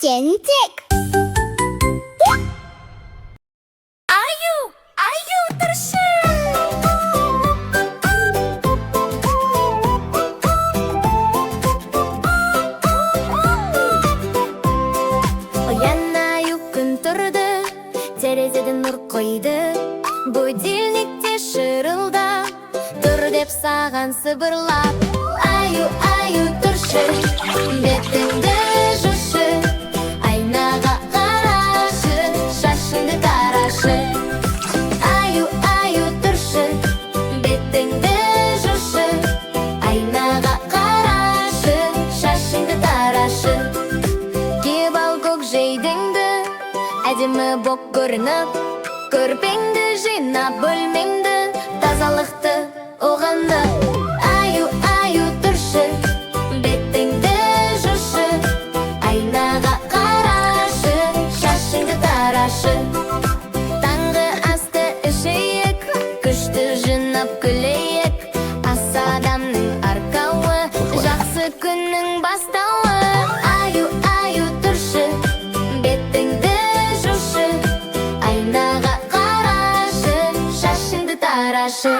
Тентек. Аю, аю, тұршы! Оян, аю, күн тұрды, терезеден нұр қойды. Будильник те шырылдап, тұр деп саған сыбырлап. Аю, аю, тұршы, бетіңді жушы, айнаға қарашы, шашыңды тарашы. Аю, аю, тұршы, бетіңді жушы, айнаға қарашы, шашыңды тарашы. Киіп ал көк жейдеңді, әдемі боп көрініп, көрпеңді жинап, бөлмеңді тазалықты ұғынып. Аю, аю, тұршы, бетіңді жушы, айнаға қарашы, шашыңды тарашы. Таңғы асты ішейік, күшті жинап күлейік. Ас адамның арқауы, жақсы күннің бастауы. Аю, аю, тұршы, бетіңді жушы, айнаға қарашы, шашыңды тарашы.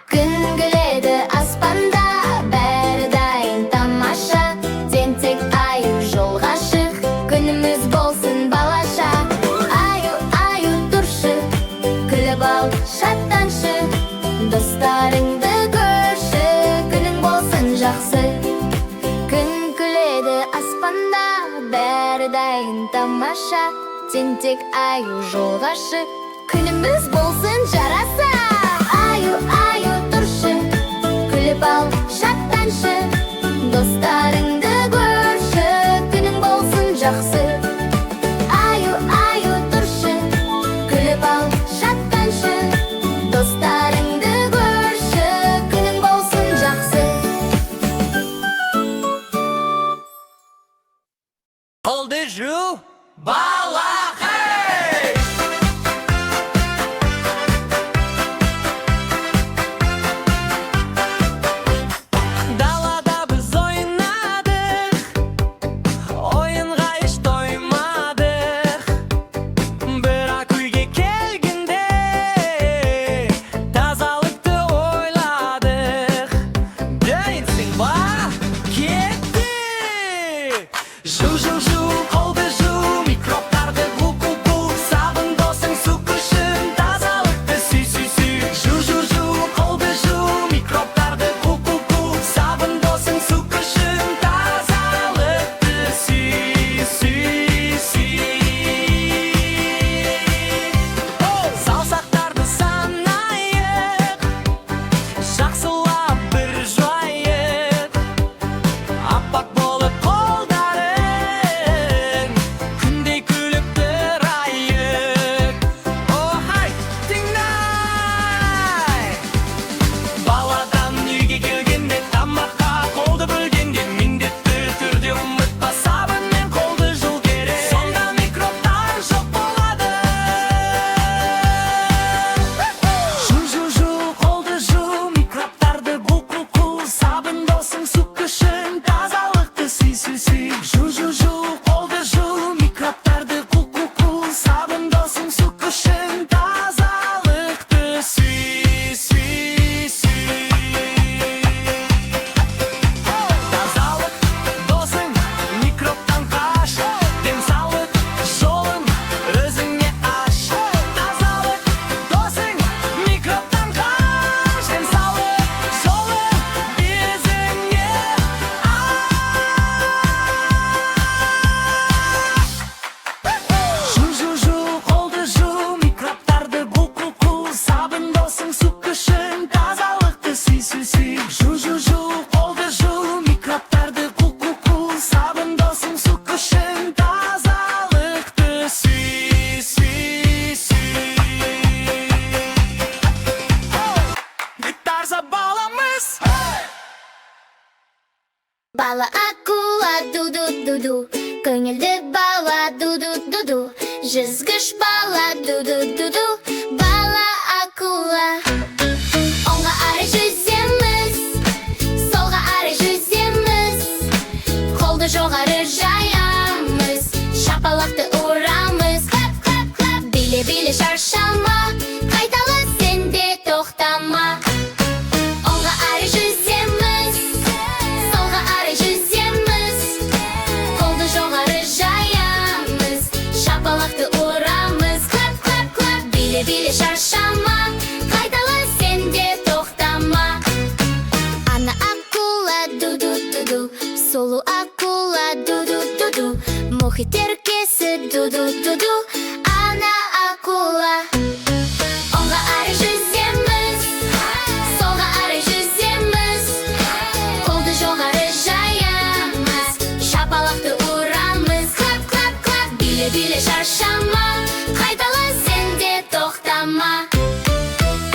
Күн күледі аспанда, бәрі дайын тамаша. Тентек аю, жолға шық, күніміз болсын балаша. Аю, аю, тұршы, күліп ал, шаттаншы, достарыңды көрші, күнің болсын жақсы. Күн күледі аспанда, бәрі дайын тамаша. Тентек аю, жолға шық, күніміз болсын жараса. Аю, аю, тұршы, күліп ал, шаттаншы, достарыңды көрші, күнің болсын жақсы. Аю, аю, тұршы, күліп ал, шаттаншы, достарыңды көрші, күнің болсын жақсы. Қолды жу, балақай! Далада біз ойнадық, ойынға еш тоймадық. Бірақ үйге келгенде тазалықты ойладық. Дайынсың ба? Кеттік! Жу, жу, жу, қолды жу, микробтарды қу, қу, қу. Сабын досың, су күшің, тазалықты сүй, сүй, сүй. Жу, жу, жу, қолды жу, микробтарды қу, қу, қу. Сабын досың, су күшің, тазалықты сүй, сүй, сүй. Саусақтарды санайық, жақсылап бір жуайық. Аппақ болып қолдарың, күндей күліп тұрайық. Охай, тыңдай! Баладан үйге келгенде, тамаққа қолды бөлгенде, міндетті түрде ұмытпа, сабынмен қолды жу керек. Сонда микробтар жоқ болады. Жу, жу, жу, қолды жу, микробтарды қу, қу, қу. Сабын досың, су күшің, тазалықты сүй, сүй, сүй. Жу, жу, жу, қолды жу, микробтарды қу, қу, қу. Сабын досың, су күшің, тазалықты сүй, сүй, сүй. Тазалық досың, микробтан қаш. Денсаулық жолын өзіңе аш. Тазалық досың, микробтан қаш. Денсаулық жолын өзіңе аш. Жу, жу, жу, қолды жу, микробтарды қу, қу, қу. Сабын досың, су күшің, тазалықты сүй, сүй, сүй. Жу, жу, жу, қолды жу, микробтарды қу, қу, қу. Сабын досың, су күшің, тазалықты сүй, сүй, сүй. Таза баламыз! Бала акула, ду-ду, ду-ду, көңілді бала, ду-ду, ду-ду, жүзгіш бала, ду-ду, ду-ду, бала акула. Оңға қарай жүземіз, солға қарай жүземіз, қолды жоғары жаямыз. Мұхит еркесі, ду-ду-ду-ду, ана акула. Оңға қарай жүземіз, солға қарай жүземіз. Қолды жоғары жаямыз, шапалақты ұрамыз. Клап, клап, клап, биле, биле, шаршама. Қайтала, сен де тоқтама.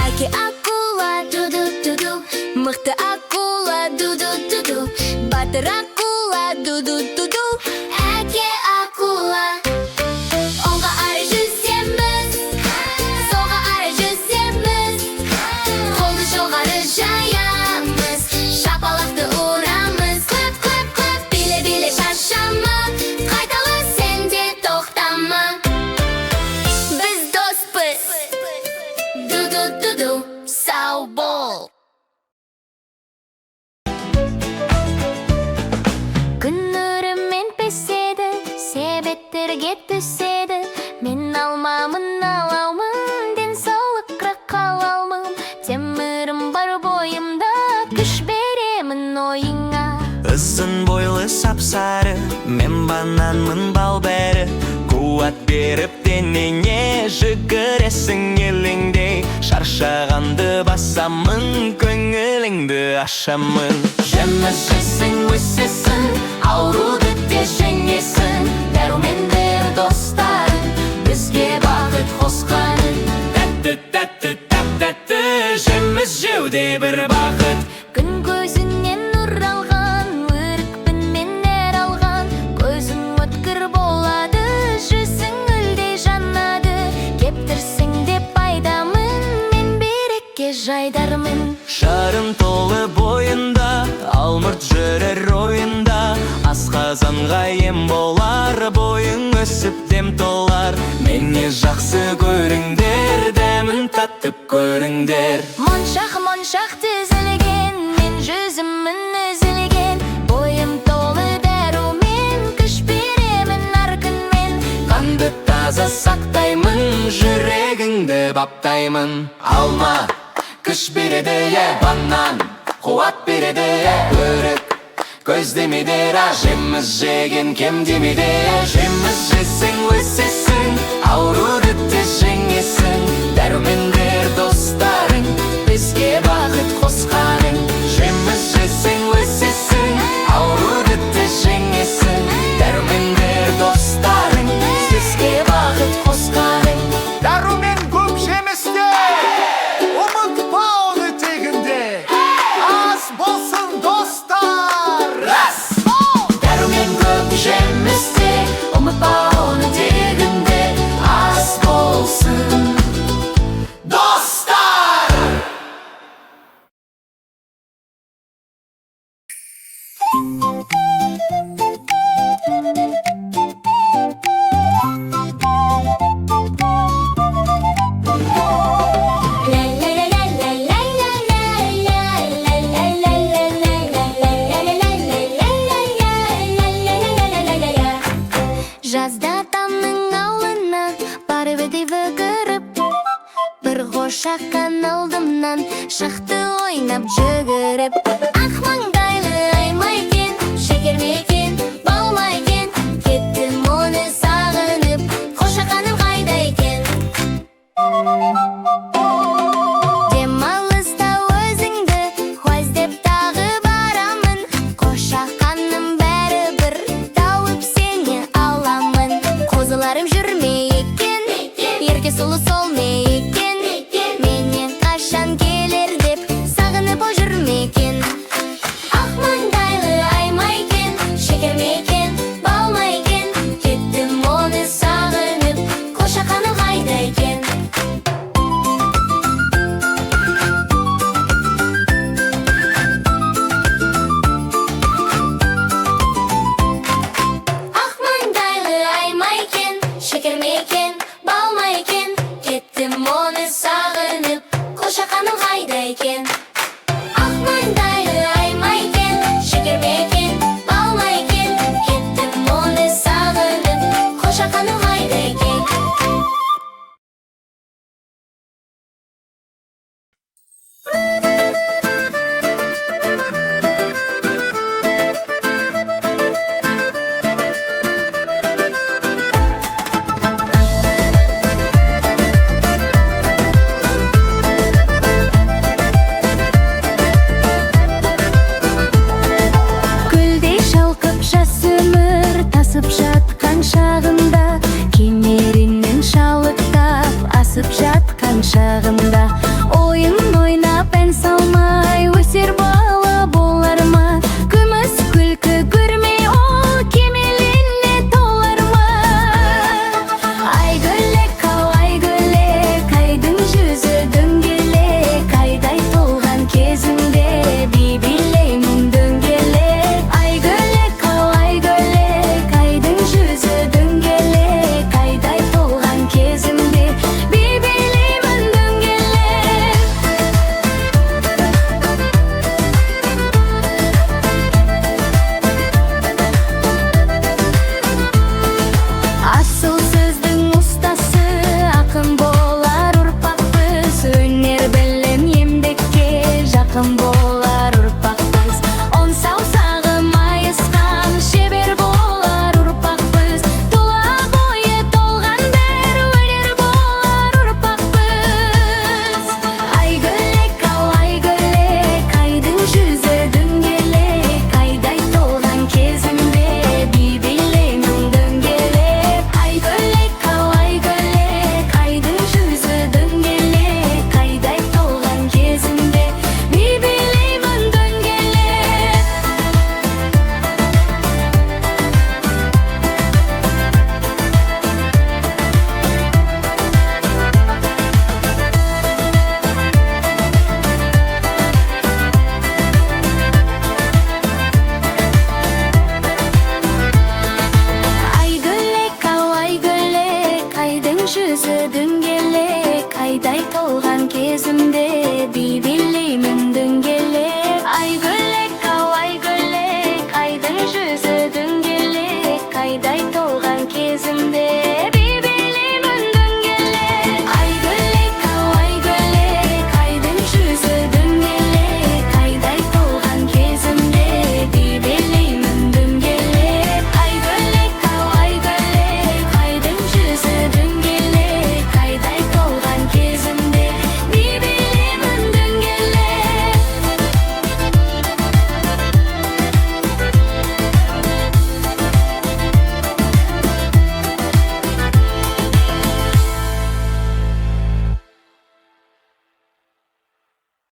Әке акула, ду-ду-ду-ду, мықты акула, ду-ду-ду-ду, батыр акула, ду-ду-ду-ду, әке акула. Оңға қарай жүземіз, солға қарай жүземіз. Қолды жоғары жаямыз, шапалақты ұрамыз. Клап, клап, клап, биле, биле, шаршама. Қайтала, сен де тоқтама. Біз доспыз. Ду-ду-ду-ду, сау бол. Күн нұрымен піседі, себеттерге түседі. Мен алмамын, алаумын, денсаулыққа қалалмын. Темірім бар бойымда, күш беремін ойыңа. Ұзын бойлы, сап-сары, мен бананмын, бал бәрі. Қуат беріп денеңе, жүгіресің елеңдей. Шаршағанды басамын, көңіліңді ашамын. Жеміс жесең, өсесің, ауруды тез жеңесің. Дәрумендер достарың, бізге бақыт қосқаның. Тәтті, тәтті, тәп тәтті, жеміс жеу де бір бақыт. Күн көзінен нұр алған, өрікпін мен нәр алған. Көзің өткір болады, жүзің гүлдей жанады. Кептірсең де пайдамын, мен береке жайдармын. Шарын толы бойында, алмұрт жүрер ойында. Асқазанға ем болар, бойың өсіп дем толар. Мені жақсы көріңдер, дәмін татып көріңдер. Моншақ, моншақ тізілген, мен жүзімін үзілген. Бойым толы дәрумен, күш беремін әр күн мен. Қанды таза сақтаймын, жүрегіңді баптаймын. Алма күш береді, е, банан қуат береді, е, өрік көздемейді, жеміс жеген кем демейді. Жеміс жесең, өсесің, ауруды тез жеңесің. Дәрумендер достарың, бізге бақыт қосқаның. Жеміс жесең, өсесің, ауруды тез жеңесің. Дәрумендер достарың, бізге бақыт қосқаның. Дәрумен көп жемісте, ұмытпа оны тегінде. Ас болсын, достар! Рас! Дәрумен көп жемісте, ұмытпа оны тегінде. Ас болсын, Достар! Жазда атамның аулына барып еді кіріп. Бір қошақан алдымнан шықты ойнап жүгіріп. Ақ маңдайлы ай ма екен, шекер ме екен, бал ма екен? Кеттім оны сағынып, қошақаным қайда екен? Демалыста өзіңді іздеп тағы барамын. Қошақаным, бәрібір тауып сені аламын. Қозыларым жүр ме екен, ерке сұлу сол ме екен? Менен қашан келер деп сағынып ол жүр ме екен? Ақ маңдайлы ай ма екен, шекер ме екен, бал ма екен? Кеттім оны сағынып, қошақаным қайда екен? Ақ маңдайлы ай ма екен, шекер ме екен, бал ма екен? Кеттім оны сағынып, қошақаным қайда екен? Ақ маңдайлы ай ма екен, шекер ме екен, бал ма екен? Кеттім оны сағынып, қошақаным қайда екен? Өзі.